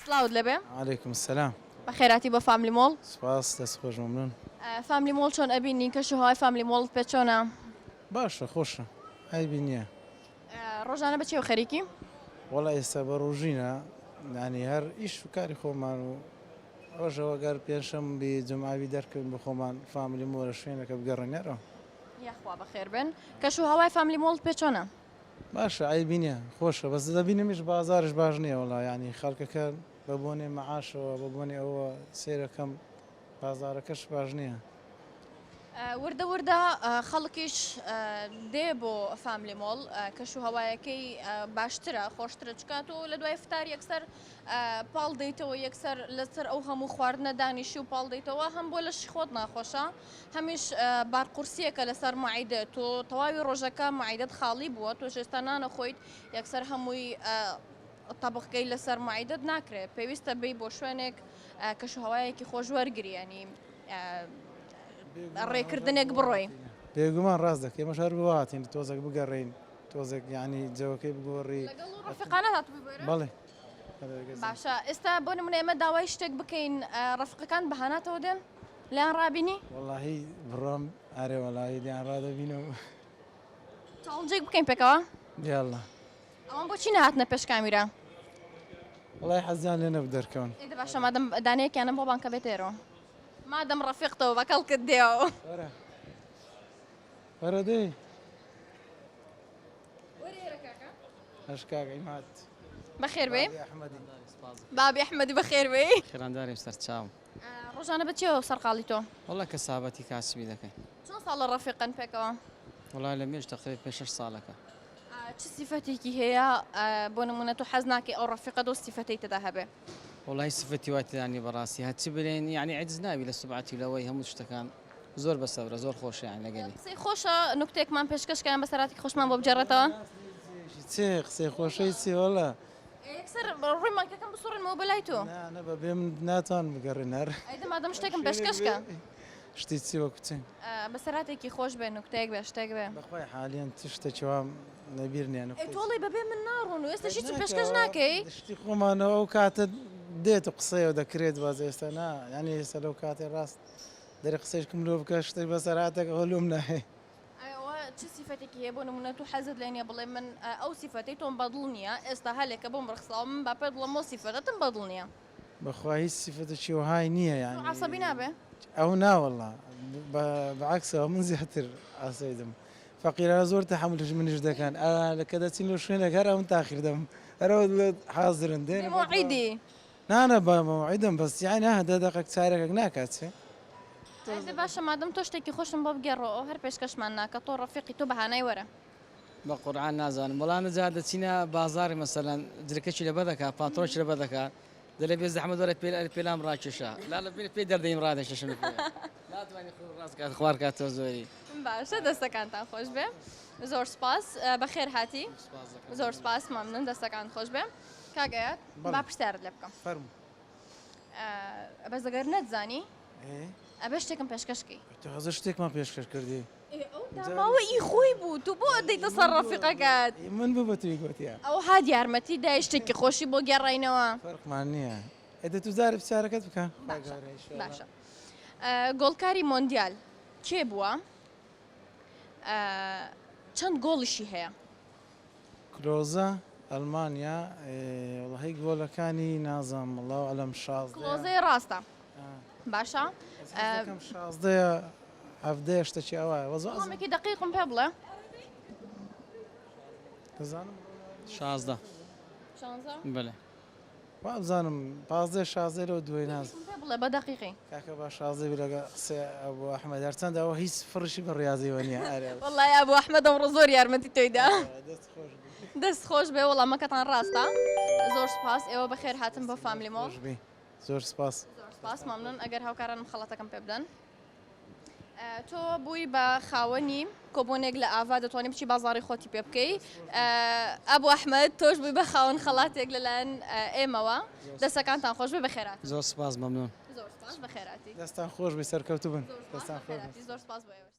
سڵاوت لێبێ. علیکم سلام. بەخێرهاتی بۆ فاملی مۆڵ. سوپاس دەست خۆش مەمنون. فاملی مۆڵ چۆن ئەبینی؟ کەش و هەوای فاملی مۆڵت پێ چۆنە؟ باشە خۆشە عەیبی نییە. ڕۆژانە بە چیەوە خەریکی؟ وەڵا ئێستا بە ڕۆژینە یانی هەر ئیش و کاری خۆمان و ڕۆژەوە گەر پێنجشەم بی جومعە بی دەرکەوین بۆ خۆمان فاملی مۆڵە شوێنەکە بگەڕێنەرەوە. یاخوا بەخێر بێن. کەش و هەوای فاملی مۆڵت پێ چۆنە؟ باشە عەیبی نیە خۆشە بەس دەبینمیش بازاریش باش نیە وەڵا یانی خەڵکەکە بە بۆنەی مەعاشەوە بە بۆنەی ئەوە سەیرەکەم بازارەکەش باش نیە. وردە وردە خەڵکیش دێ بۆ فاملی مۆڵ کەش و هەوایەکەی باشترە خۆشترە چکات و لە دوای فتار یەکسەر پاڵ دەیتەوە یەکسەر لەسەر ئەو هەموو خواردنە دانیشی و پاڵ دەیتەوە هەم بۆ لەشی خۆت ناخۆشە هەمیش بارقورسیەکە لەسەر مەعیدە تۆ تەواوی ڕۆژەکە مەعیدەت خاڵی بووە تۆش ئێستا نانەخۆیت یەکسەر هەمووی تەبخگەی لەسەر مەعیدەت ناکرێت پێویستە بی بۆ شوێنێک کەش و هەوایەکی خۆش وەرگری ینی ڕێکردنێک بڕۆی. بێگومان ڕاست دەکەی ئێمەش هەر بۆ هاتین تۆزێک بگەڕێین تۆزێک یانی جەوەکەی بگۆڕی. لەگەڵ ڕەفیقانە هاتبووی بۆ ئێرە؟ بەڵێ. باشە ئێستا بۆ نمونە ئێمە داوای شتێک بکەین ڕەفیقەکان بەهاناتەوە دێن؟ لێیان ڕابینی؟ وەڵاهی بڕۆم ئەرێ وەڵاهی لێیان ڕادەبینم. challenge ێک بکەین پێکەوە؟ یاڵا. ئەوان بۆچی نەهاتنە پێش کامیرا؟ وەڵاهی حەزیان لێ نەبوو دەرکەون. ئێ دە باشە مادەم دانەیەکیانم بۆ بانکە بێتە ئێرەوە. مادەم ڕەفیقتەوە بە کەڵکت دێەوە. وەرە وەرە دەی. وەرە ئێرە کاکە. هەش کاک عیماد. بەخێر بێی. بابی ئەحمەدی. بابی ئەحمەدی بەخێر بێی. خێرانداریم سەرچاوم. ڕۆژانە بە چیەوە سەرقاڵی تۆ؟ وەڵا کەسابەتی کاسبی دەکەین. چەند ساڵە ڕەفیقن پێکەوە؟ وەڵا لە مێژ تەقریبەن پێ شەش ساڵەکە. چ سیفەتێکی هەیە بۆ نمونە تۆ حەز ناکەی ئەو ڕەفیقەت ئەو سیفەتەی تێدا هەبێ؟ وەڵای سفەتی وای تێدا نیە بەڕاستی هەرچی بلێین یەعنی عجز نابی لە سومعەتی و لەوەی هەموو شتەکان زۆر بەسەبرە زۆر خۆشە یەعنی لەگەلی. قسەی خۆشە نوکتەیەکمان پێشکەش کە یان بەسەرهاتێکی خۆشمان بۆ بگێڕێتەوە؟ چێ قسەی خۆشەی چی وەڵا. یەکسەر ڕووی مایکەکەم بسوڕێنمەوە بۆ لای تۆ. نا نا بە بێ من ناتوانم بگەڕێن هەر. ئەی دە مادەم شتێکم پێشکەش کە. شتی چی وەکو چی؟ بەسەرهاتێکی خۆش بێ نوکتەیەک بێ شتێک بێ. بەخوای حالیەن چ شتێکی وام لە بیر نیە ئەی تۆ ئەڵێی بەبێ من ناڕۆن و ئێستاش هیچم پێشکەش ناکەی؟ شتی خۆمانەوە ئەو کاتە دێت و قسەیە و دەکرێت بەس ئێستا نا یانی ئێستا لەو کاتەی ڕاست دەرێ قسەیشکم لۆ بکە شتێک بەسەرهاتێک ئەوە لۆم نایێ. ئەی ئەوە چ سیفەتێکی هەیە بۆ نمونە تۆ حەزت لێ نیە بڵێ من ئەو سیفەتەی تۆم بەدڵ نیە ئێستا هەلێکە بۆم ڕەخساوە من با پێت بڵێم ئەو سیفەتەتم بەدڵ نیە. بەخوا هیچ سیفەتێکی وەهای نیە یانی. تۆ عەسەبی نابێ؟ ئەو نا وەڵا بە عەکسەوە من زیاتر عەسەبی دەبم فەقیرانە زۆر تەحەمولیش منیش دەکەن ئا کە دەچین لۆ شوێنێک هەر ئەون تاخیر دەبم هەر ئەو حازرن دێن بێ مەوعیدی. نا نا بە مەوعیدم بەس یانی ها دە دەقەک چارەکەک ناکات چێ. ئەی باشە مادەم تۆ شتێکی خۆشم بۆ بگێڕۆ ئەو هەر پێشکەشمان ناکا تۆ ڕەفیقی تۆ بە هانای وەرە. بە قورعان نازانم وەڵا هەندێ جار دەچینە بازاڕی مەسەلەن جلەکەکی لەبەر دەکا پانتۆڵێکی لەبەر دەکا دەلێ بێ زەحمەت وەرە پێ پێلام ڕاکێشە لا لە پێ دەردەیم ڕادەکێشم ناتوانێ خۆی ڕاست کات خوار کاتەوە زۆری. باشە دەستەکانتان خۆش بێ زۆر سپاس بەخێر هاتی زۆر سپاس مەمنون دەستەکانت خۆش بێ کاک ئەیاد با پرسیارت لێ بکەم فەرموو بەس ئەگەر نەتزانی ئەبێ شتێکم پێشکەش کەی تازە شتێکمان پێشکەش کردی ماوە ئی خۆی بوو تو بۆ دەیتە سەر ڕەفیقەکەت من بوو بە توی گوتیە ئەو هات یارمەتی دای شتێکی خۆشی بۆ گێڕاینەوە فەرقمان نییە ئەدە تو جارێ پرسیارەکەت بکە باشە گۆڵکاری مۆندیال کێ بووە چەند گۆڵیشی هەیە؟ کلۆزە ئەلمانیا وەڵاهی گۆلەکانی نازانم اللە اعلم شازدەیە. کلۆزەی ڕاستە باشە دەکەم شازدەیە حەڤدەیە شتەکی ئەوایە وەزع وەڵامێکی دەقیقم پێ بڵێ. دەزانم 16 شانزە بەلێ. وابزانم 15 شازدە لەو دوای ناز پێ بڵێ بە دەقیقی. کاکە با شازدە بی لەگە قسەی ئەبو ئەحمەد هەرچەندە ئەوە هیچ فڕیشی بە ڕیازیەوە نیە ئەرێ وەڵای ئەبو ئەحمەد ئەمڕۆ زۆر یارمەتی تۆی دا. دەست خۆش بی. دەست خۆش بێ وەڵامەکەتان ڕاستە زۆر سوپاس ئێوە بەخێر هاتن بۆ فاملی مۆڵ. خۆش بی زۆر سپاس. زۆر سپاس مەمنون ئەگەر هاوکارانم خەڵاتەکەم پێ بدەن. تۆ بووی بە خاوەنی کۆبۆنێک لە ئاڤا دەتوانی بچی بازاڕی خۆتی پێ بکەی ئەبو ئەحمەد تۆش بووی بە خاوەن خەڵاتێک لەلایەن ئێمەوە دەستەکانتان خۆش بێ بەخێرات. زۆر سپاس مەمنون. زۆر سپاس بەخێراتی. دەستان خۆش بی سەرکەوتوو بن. دەستان خۆش بێ. زۆر سپاس بۆ ئێوەش.